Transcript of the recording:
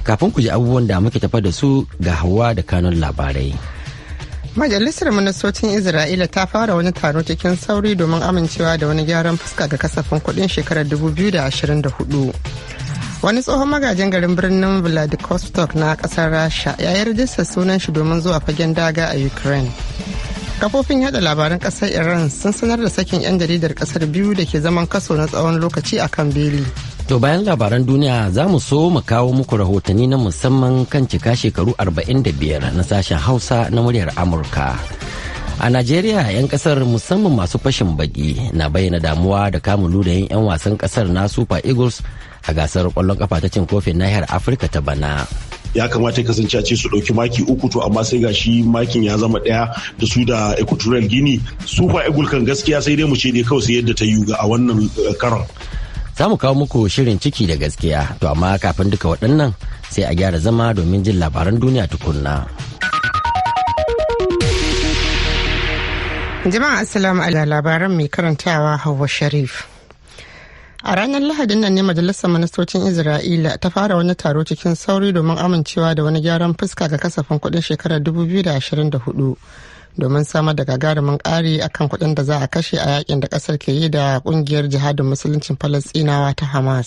Kafin ku ji abubuwan da muke tafa da su, ga Hauwa da kanun labarai. Majalisar Ministocin Isra'ila ta fara wani taro cikin sauri domin amincewa da wani gyaran fuska ga kasafin kudin shekarar 2024. Wani tsohon magajin garin birnin Vladivostok na kasar Rasha ya yi rajistar sunan shi domin zuwa fagen daga a Ukraine. Kafofin yada labaran kasar Iran sun sanar da sakin 'yan jaridar kasar biyu da ke zaman kaso na tsawon lokaci a kan beli. To, bayan labaran duniya za mu so mu kawo muku rahotanni na musamman kan cika shekaru 45 na sashen Hausa na Muryar Amurka. A Najeriya, 'yan kasar, musamman masu fashin baki, na bayyana damuwa da kamun ludayin 'yan wasan kasar na Super Eagles a gasar kwallon kafa ta cin kofin nahiyar Afirka ta bana. Ya kamata ya kasance a ce su ɗauki maki 3, to amma sai gashi makin ya zama ɗaya da su da Equatorial Guinea. Super Eagles kan gaskiya sai dai mu ce dai kawai sai yadda ta yi ga a wannan karon. Za mu kawo muku shirin Ciki da Gaskiya, to amma kafin duka waɗannan sai a gyara zama domin jin labaran duniya tukunna. Jama'a, assalamu alaikum. Labaran, mai karantawa Hauwa Sharif. A ranar Lahadin nan ne Majalisar Ministocin Isra'ila ta fara wani taro cikin sauri domin amincewa da wani gyaran fuska ga kasafin kudin shekarar 2024 domin samar da gagarumin ƙari akan kuɗin da za a kashe a yakin da ƙasar ke yi da ƙungiyar jihadin musuluncin Falastinawa ta Hamas.